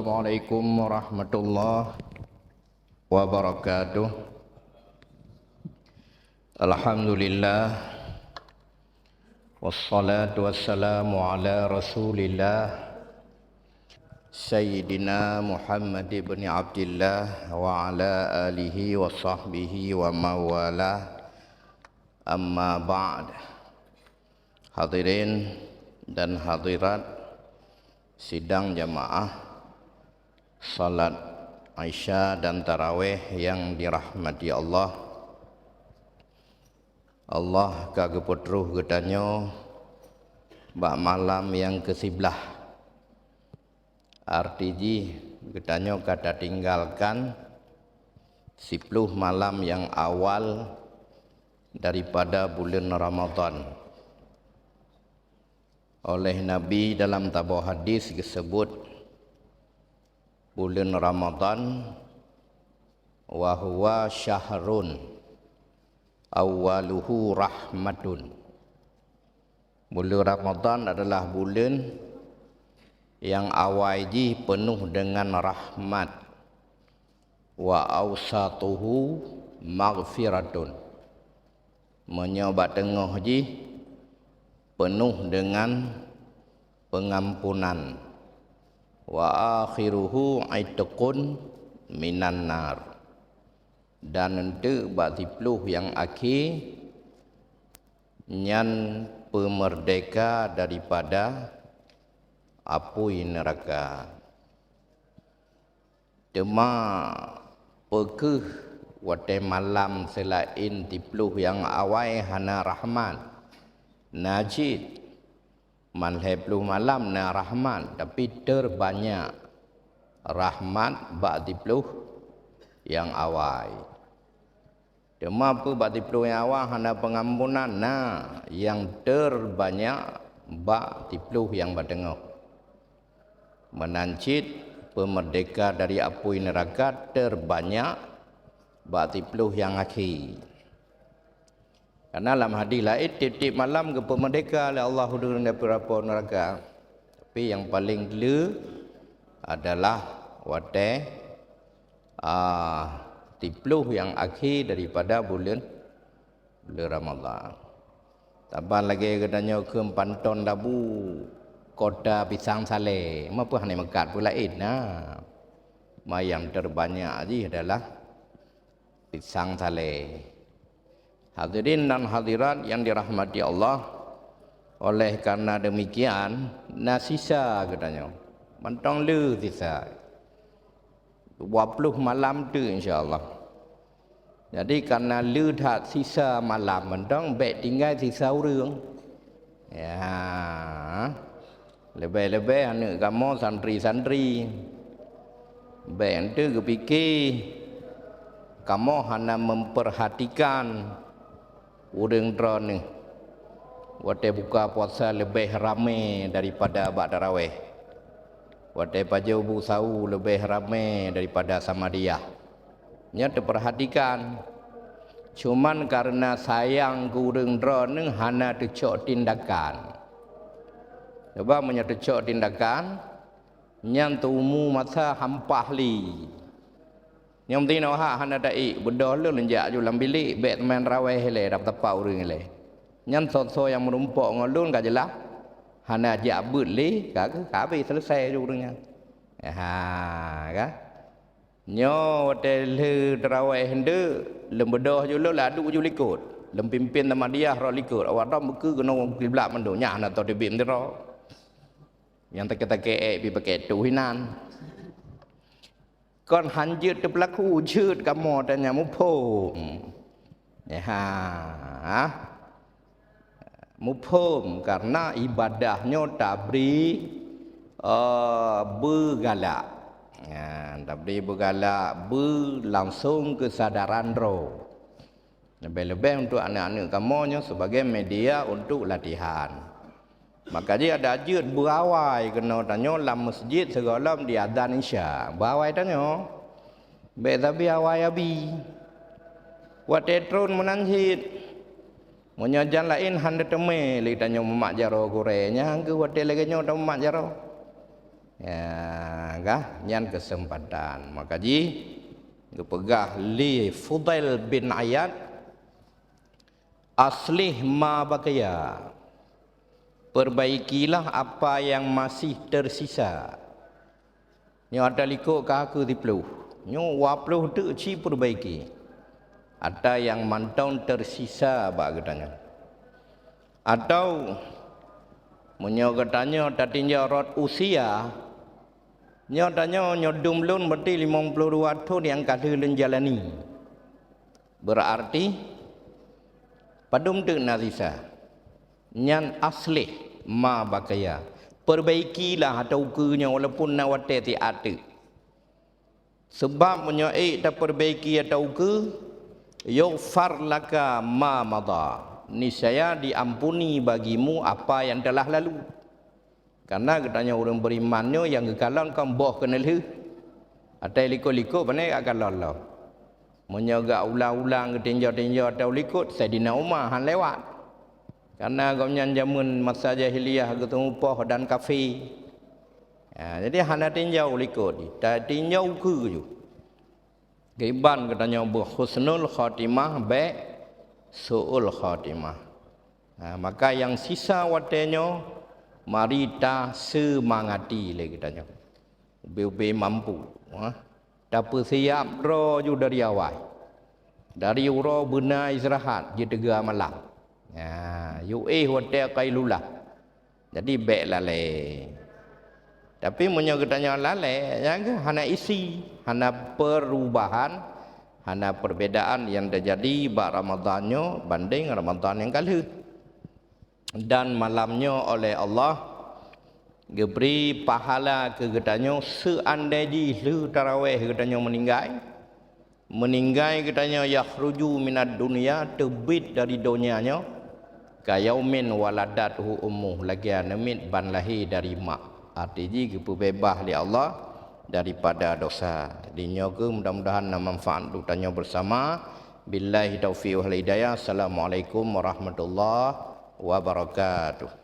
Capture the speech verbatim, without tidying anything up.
Assalamualaikum warahmatullahi wabarakatuh. Alhamdulillah. Wassalatu wassalamu ala Rasulillah, Sayyidina Muhammad ibn Abdillah, wa ala alihi wa sahbihi wa mawalah. Amma ba'd. Hadirin dan hadirat sidang jamaah salat Isya dan Tarawih yang dirahmati Allah. Allah ka geupeutroh geutanyoe bak malam nyang keusiblaih. Arti jih, geutanyoe ka tatinggalkan siploh malam nyang awai daripada buleuen Ramadhan. Oleh Nabi dalam saboh hadis geuseubut, buleuen Ramadhan, "Wa huwa syahrun awwaluhu rahmatun." Buleuen Ramadhan adalah buleuen nyang awai jih peunoh deungon rahmat, "wa ausatuhu maghfiratun." Meunyoe bak teungoh jih peunoh deungon peungampunan, "wa akhiruhu itqun minan nar." Dan eunteuk bak siploh nyang akhé nyan peumeurdeka daripada apui neuraka. Teuma peu kheueh watée malam seulaén siploh nyang awai hana rahmat? Na cit, man lhée ploh malam na rahmat, tapi teurbanyak rahmat bak siploh nyang awai. Teuma peu bak siploh nyang awai hana peungampunan? Na, nyang teurbanyak bak siploh nyang bak teungoh. Meunan cit peumeurdeka dari apui neuraka teurbanyak bak siploh nyang akhé. Karena lam hadis laén, tieb-tieb malam geupeumeurdeka lé Allah ureuëng daripada apui neuraka. Tapi nyang paleng gleh adalah watée, ah, siploh nyang akhé daripada buleuen, buleuen Ramadhan. Saban lagée geutanyoe kheun panton labu kota pisang salée, ma peu hana meukat peue laén na. Ma nyang teurbanyak jih adalah pisang salée. Hadirin dan hadirat yang dirahmati Allah, oleh karena demikian, na sisa geutanyoe. Mantong le sisa. Dua ploh malam teuk, insya Allah. Jadi, karena le that sisa malam, mantong bék tinggai sisa ureuëng. Ya. Leubeh-leubeh aneuëk kamoe santri-santri. Bék eunteuk geupike kamoe hana memperhatikan ureuëng droeneuh. Watée buka puasa leubeh ramé daripada bak tarawéh. Watée pajoh bu sawu leubeh ramé daripada samadiyah. Nyoe teupeurhatikan. Cuman kareuna sayang keu ureuëng droeneuh hana teucok tindakan. Cuba meunyoe teucok tindakan, nyan teumu masa hampah li. Nyang tinoh hak hana taék, beudôh lôn jak ju lam bilék, bék teuma tarawéh ilée, dap tapa ureuëng ilée. Nyan soe-soe nyang meurumpok ngon lôn ka jeulaih hana jak beuet lé, ka, ka habéh seuleusai ju ureuëng nyan. Ha, ka. Nyoe watée lheueh tarawéh eunteuk, lôn beudôh ju lôn laduk ju likot. Lôn pimpén samadiyah rot likot. Awak droe beukeue keunoe kiblat mandum, nyan hana toe teubiet meudroe. Nyang takée-takée ék pih pakai tuh inan. Kon han jeuet teupeulaku, jeuet kamoe tanyang muphom. Ya. Muphom, karena ibadah nyoe tabri, eh, beugalak. Ya, tabri beugalak, beu langsung keusadaran droe. Leubeh-leubeh untuk aneuëk-aneuëk kamoe nyoe sebagai media untuk latihan. Maka jih adak jeuet beuawai keunoe tanyoe lam meuseujid sigohlom diazan Isya. Beuawai tanyoe. Bék sabe awai abi. Watée tron meunan cit. Meunyoe jan laén hana teumé lé tanyoe mumat jaroe gurée, nyan kheueh watée lagée nyoe tamumat jaroe. Ya, kah? Nyan keuseumpatan. Maka jih geupeugah lé Fudail bin Iyad, "Aslih ma baqiya." Perbaikilah apa yang masih tersisa. Nyoe ata likot ka keu siplôh. Nyoe dua ploh teuk ci peurbaiki. Ata nyang mantong teusisa bak geutanyoe. Atawa meunyoe geutanyoe tatinjau rot usia, nyoe tanyoe nyoe dum lôn berarti limong ploh dua thon nyang ka lheueh lôn jalani. Berarti padum teuk na sisa. Nyan aslih ma baqiya. Perbaikilah ata ukeue nyoe walaupun na watèe siat teuk. Sabab meunyoe ék tapeurbaiki ata ukeue, yughfar laka ma madha. Niscaya diampuni bagimu apa yang telah lalu. Karena geutanyoe ureuëng beriman nyoe nyang geukalon kon boh keuneulheueh. Atai likot-likot pane geukalon lom. Meunyoe geuulang-ulang geutinjau-tinjau atau likot, Saidina Umar han lewat. Karena gobnyan jameun masa jahiliyah geuteupeue poh dan kafé. Ha, jadi hana tinjau likot jih, tatinjau ukeue ju. Keuiban geutanyoe beuhusnul khotimah, bék su'ul khotimah. Ha, maka nyang sisa watée nyoe, mari taseumangati lé geutanyoe. Ubé-ubé mampu, ha. Tapeusiab droe ju dari awai. Dari uroe beuna istirahat, jiteuga malam. Ha, yue éh watée qailulah. Jadi bék lalée. Tapi meunyoe geutanyoe lalée, nyan keuh hana isi, hana perubahan, hana perbedaan nyang teujadi bak Ramadhan nyoe bandeng Ramadhan nyang ka lheueh. Dan malam nyoe oleh Allah geubri pahala keu geutanyoe seuandai jih lheueh tarawéh geutanyoe meuninggai. Meuninggai geutanyoe yakhruju minad dunya, teubiet dari donya nyoe, kayaumin waladathu ummuh, lagée aneuk miet ban lahé dari mak. Arti jih geupeubeubaih lé Allah daripada dosa. Di nyoe keuh mudah-mudahan na manfaat untuk tanyoe bersama. Billahi taufiq wal hidayah. Assalamualaikum warahmatullahi wabarakatuh.